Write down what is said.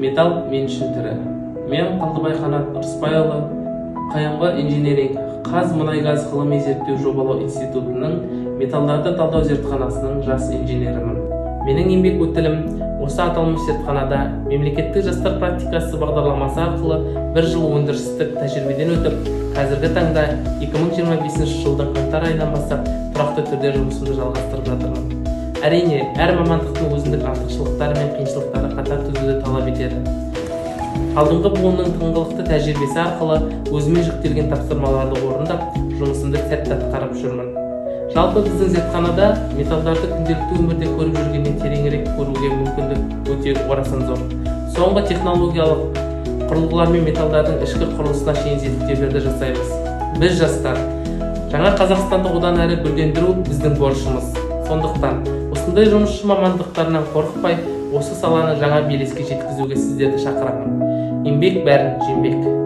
Металл мен үшін тірі. Мен, Қалдыбай Қанат Ырысбайұлы, ҚМҒ Инжиниринг ҚазМұнайГаз ғылыми зерттеу жобалау институтының металдарды талдау зертханасының жас инженерімін. Менің еңбек өтілім осы аталмыш зертханада мемлекеттік жастар практикасы бағдарламасы арқылы бір жыл өндірістік тәжірибеден өтіп, қазіргі таңда 2025 жылдың қаңтар айынан бастап тұрақты түрде жұмысымды жалғастырып жатырмын. Әрине, әр мамандықтың өзіндік артықшылықтары мен қиыншылықтары қатар төзуді талап етеді. Алдыңғы буынның тыңғылықты тәжірибесі арқылы өзіме жүктелген тапсырмаларды орындап, жұмысымды сәтті атқарып жүрмін. Жалпы, біздің зертханада металдарды күнделікті өмірде көріп жүргеннен тереңірек көруге мүмкіндік өте орасан зор. Соңғы технологиялық құрылғылармен металдардың ішкі құрылысына шейін зерттеулерді жасаймыз. Біз, жастар, жаңа Қазақстанды одан әрі гүлдендіру біздің борышымыз. Сондықтан осындай жұмысшы мамандықтарынан қорықпай, осы саланы жаңа белеске жеткізуге сіздерді шақырамын. Еңбек бәрін жеңбек.